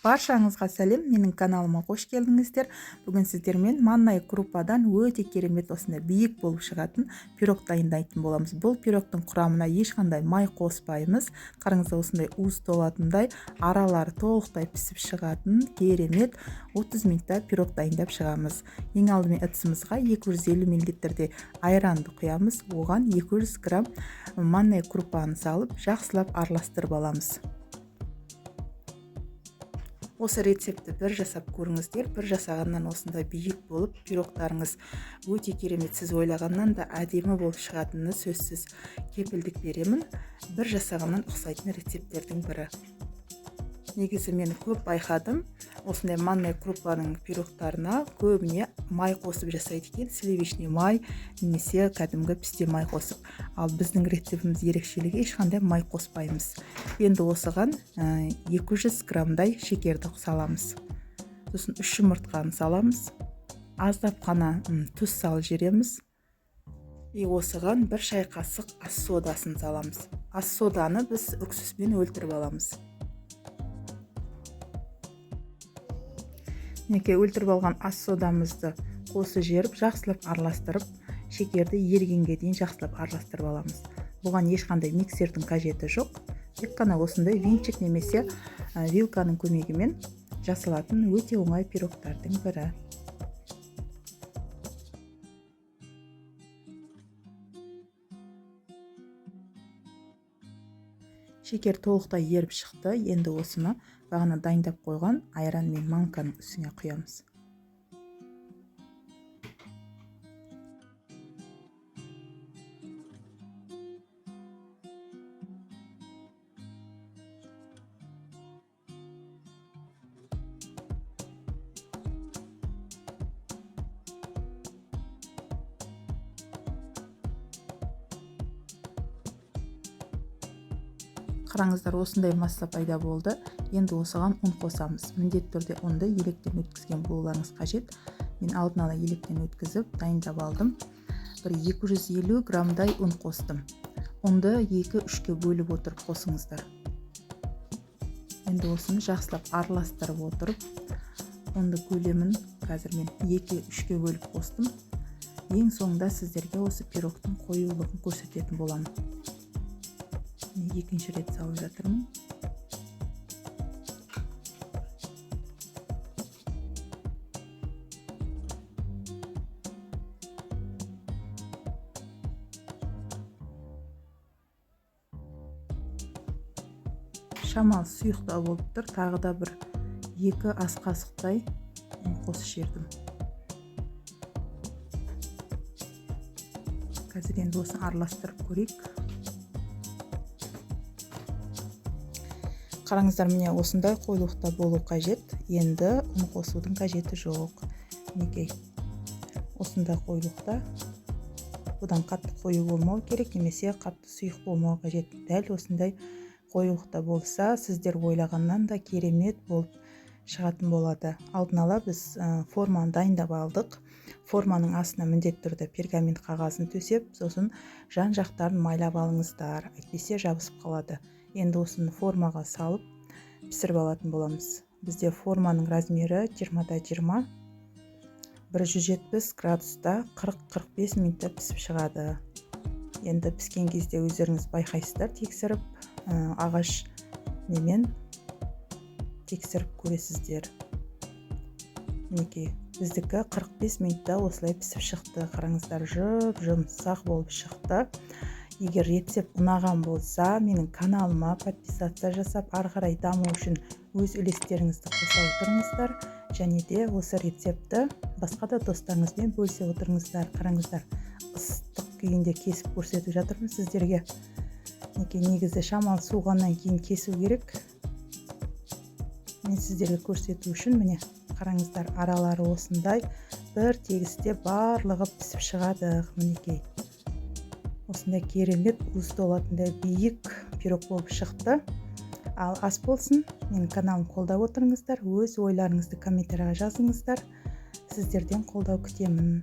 Баршаңызға сәлем, менің каналыма қош келдіңіздер. Бүгін сіздермен манная крупадан өте керемет осындай биік болып шығатын пирог дайындайтын боламыз. Бұл пирогтың құрамына ешқандай май қоспаймыз. Қараңыздар, осындай уыз толатындай, аралары толықтай пісіп шығатын керемет 30 минутта пирог дайындап шығамыз. Ең алдымен ыдысымызға 250 миллилитрдей айранды құямыз. Оған 200 грамм манная крупаны салып, жақсылап араластырып аламыз. Осы рецептті бір жасап көріңіздер. Бір жасағаннан осындай биік болып пирогтарыңыз өте керемет, сіз ойлағаннан да әдемі болып шығатыны сөзсіз, кепілдік беремін. Бір жасағаннан ұқсайтын рецепттердің бірі. Негізі мен көп байқадым, осындай манная крупаның пирогтарына көбіне май қосып жасайды екен, сливочный май немесе кәдімгі пісте май қосып. Ал біздің рецептіміз ерекшелігі, ешқандай май қоспаймыз. Енді осыған 200 граммдай шекерді саламыз. Сосын 3 жұмыртқаны саламыз. Аздап қана тұз салып жібереміз. И осыған 1 шай қасық ас содасын саламыз. Ас соданы біз уксуспен өлтіріп аламыз. Мінекей, өлтіріп алған ас содамызды қосып жіберіп, жақсылап араластырып, шекерді ерігенге дейін жақсылап араластырып аламыз. Бұған ешқандай миксердің қажеті жоқ. Тек қана осындай венчик немесе вилканың көмегімен жасалатын өте оңай пирогтардың бірі. Шекер толықтай еріп шықты. Енді осыны бағана дайындап қойған айран мен манканың үстіне құямыз. Қараңыздар, осындай масса пайда болды. Енді осыған ұн қосамыз. Міндетті түрде ұнды електен өткізген болуларыңыз қажет. Мен алдын ала електен өткізіп дайындап алдым. Бір 250 граммдай ұн қостым. Ұнды 2-3-ке бөліп отырып қосыңыздар. Енді осыны жақсылап араластырып отырып, ұнды көлемін қазір мен 2-3-ке бөліп қостым. Ең соңында сіздерге осы пирогтың қоюлығын көрсететін боламын. Екінші рет салып жатырмын. Шамалы сұйықтау болып тұр. Тағы да бір 2 ас қасықтай ұн қосып жібердім. Қазір енді осыны араластырып көрейік. Қараңыздар, міне осындай қоюлықта болу қажет. Енді ұн қосудың қажеті жоқ. Мінекей, осындай қоюлықта, бұдан қатты қою болмау керек немесе қатты сұйық болмау қажет. Дәл осындай қоюлықта болса, сіздер ойлағаннан да керемет болып шығатын болады. Алдын ала біз форманы дайындап алдық. Форманың астына міндетті түрде пергамент қағазын төсеп, сосын жан-жақтарын майлап алыңыздар, әйтпесе жабысып қалады. Енді осыны формаға салып пісіріп алатын боламыз. Бізде форманың размері жиырмада жиырма, бір жүз жетпіс градуста қырық-қырық бес минутта пісіп шығады. Енді піскен кезде өздеріңіз байқайсыздар, тексеріп, ағаш немен тексеріп көресіздер. Мінекей, біздікі 45 минутта осылай пісіп шықты. Қараңыздар, жұп-жұмсақ болып шықты. Егер рецепт ұнаған болса, менің каналыма подписаться жасап, ары қарай даму үшін өз үлестеріңізді қоса отырыңыздар. Және де осы рецептті басқа да достарыңызбен бөлісе отырыңыздар. Қараңыздар, ыстық күйінде кесіп көрсетіп жатырмын сіздерге. Мінекей, негізі шамалы суығаннан кейін кесу керек. Мен сіздерге көрсету үшін, міне, қараңыздар, аралары осындай бір тегісте барлығы пісіп шығады. Мінекей, осындай керемет уыз толатындай биік пирог болып шықты. Ал ас болсын, менің каналым қолдап отырыңыздар, өз ойларыңызды комментарияға жазыңыздар. Сіздерден қолдау күтемін.